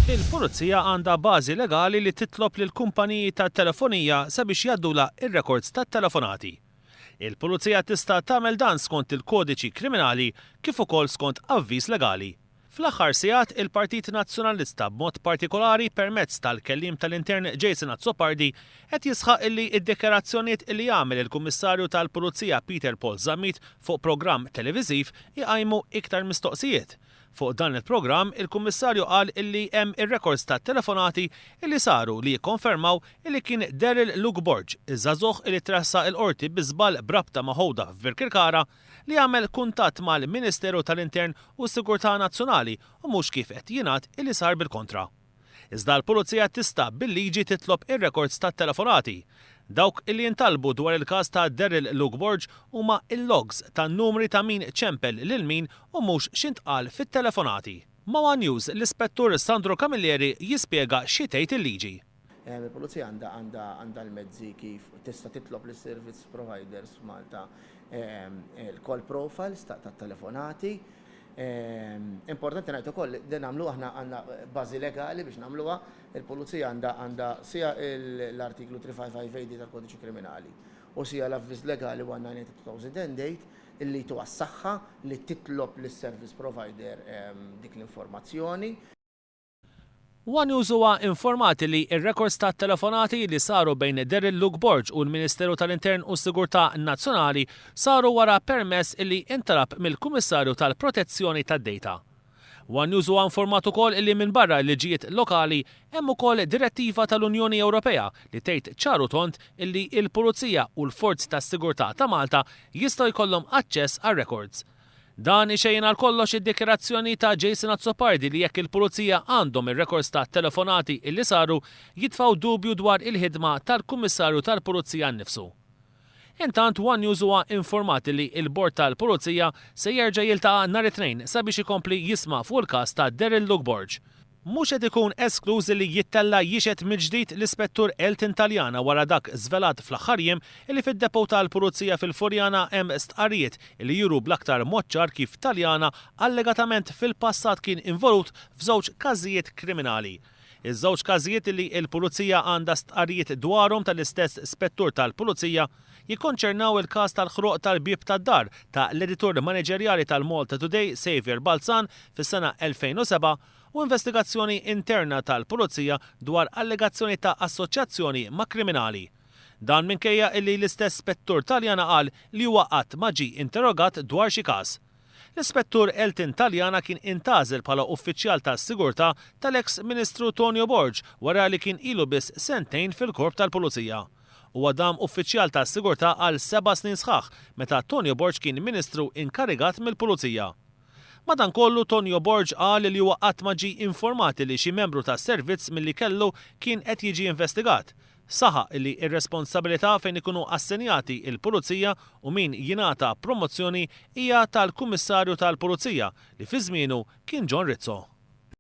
Il-Pulizija għandha bażi legali li titlob lill-kumpaniji tat-telefonija sabiex jgħaddulha r-rekords tat-telefonati. Il-Pulizija tista' tagħmel dan skont il-Kodiċi Kriminali kif ukoll skont avviż legali. Fl-aħħar sigħat, il-Partit Nazzjonalista b'mod partikolari permezz tal-Kelliem tal-Intern Jason Azzopardi qed jisħaq illi d-dikjarazzjonijiet illi għamel il-Kummissarju tal-Pulizija Peter Paul Zammit fuq programm televiżiv iqajmu iktar mistoqsijiet. Fuq dan il-programm, il-Kummissarju qal illi hemm ir-rekords tat-telefonati illi saru li jikkonfermaw illi kien Daryl Luke Borg, iż-żagħżugħ illi tressaq il-Qorti bi żball b'rabta ma' hold-up f'Birkirkara, li għamel kuntatt mal-Ministeru tal-Intern u s-Sigurtà Nazzjonali u mhux kif qed jingħad illi sar bil-kontra. Iżda l-Pulizija tista' bil-liġi titlob ir-rekords tat-telefonati. Dawk illi jintalbu dwar il-każ ta' Daryl Luke Borg huma l-logs tan-numri ta' min ċempel lil min u mhux x'intqal fit-telefonati. Ma' one News, l-Ispettur Sandro Camilleri jispjega xi tgħid il-liġi. Il-Pulizija għandha għandha għandha l-mezzi kif tista' titlob lis-service providers f'Malta il-call profiles tat-telefonati. Importanti ngħid ukoll li din nagħmluha aħna għandna bażi legali biex nagħmluha. Il-Pulizija għandha għandha sia l-artiklu 355 AD tal-Kodiċi Kriminali u sia l-Avviż Legali 198 ta' 2008 illi jtuha s-saħħa li titlob lis-service provider dik l-informazzjoni. One News huwa informat li r-rekords tat-telefonati li saru bejn Daryl Luke Borg u l-Ministeru tal-Intern u s-Sigurtà Nazzjonali saru wara permess li intalab mill-Kummissarju tal-Protezzjoni tad-Data. One News huwa informat ukoll li minbarra l-liġijiet lokali hemm ukoll direttiva tal-Unjoni Ewropea li tgħid ċar u tond illi l-Pulizija u l-Forzi tas-Sigurtà ta' Malta jistgħu jkollhom aċċess għar-rekords. Dan ixejjen għal kollox id-dikjarazzjoni ta' Jason Azzopardi li jekk il-Pulizija għandhom ir-rekords ta' telefonati illi saru, jitfgħu dubju dwar il-ħidma tal-Kummissarju tal-Pulizija nnifsu. Intant one News huwa informat li l-Bord tal-Pulizija se jerġa' jiltaqa' nhar it-Tnejn sabiex ikompli jisma' fuq il-każ ta' Daryl Luke Borg. Mhux qed ikun eskluż li jittella' jixhed mill-ġdid l-Ispettur Elton Taliana wara dak żvelat fl-aħħar jiem li fid-depot tal-Pulizija fil-Furjana hemm stqarrijiet li juru bl-aktar mod ċar kif Taliana allegatament fil-passat kien involut f'żewġ każijiet kriminali. Iż-żewġ każijiet li l-Pulizija għandha stqarrijiet dwarhom tal-istess Spettur tal-Pulizija jikkonċernaw il-każ tal-ħruq tal-bieb tad-dar ta' l-editur maniġerjali tal-Malta Today Saviour Balzan fis-sena 2007 u investigazzjoni interna tal-Pulizija dwar allegazzjoni ta' assoċjazzjoni ma' kriminali. Dan minkejja illi l-istess Spettur Taliana qal li huwa qatt ma ġie interrogat dwar xi każ. L-Ispettur Elton Taliana kien intgħażel bħala uffiċjal tas-sigurtà tal-eks Ministru Tonio Borg wara li kien ilu biss sentejn fil-Korp tal-Pulizija. Huwa dam uffiċjal tas-sigurtà għal seba' snin sħaħ meta Tonio Borg kien Ministru inkarigat mill-Pulizija. Madankollu Tonio Borg qal li huwa qatt ma ġie informat li xi membru tas-servizz milli kellu kien qed jiġi investigat. Saħaq li r-responsabilità fejn ikunu assenjati l-Pulizija u min jingħata promozzjoni hija tal-Kummissarju tal-Pulizija li fi żmienu kien John Rizzo.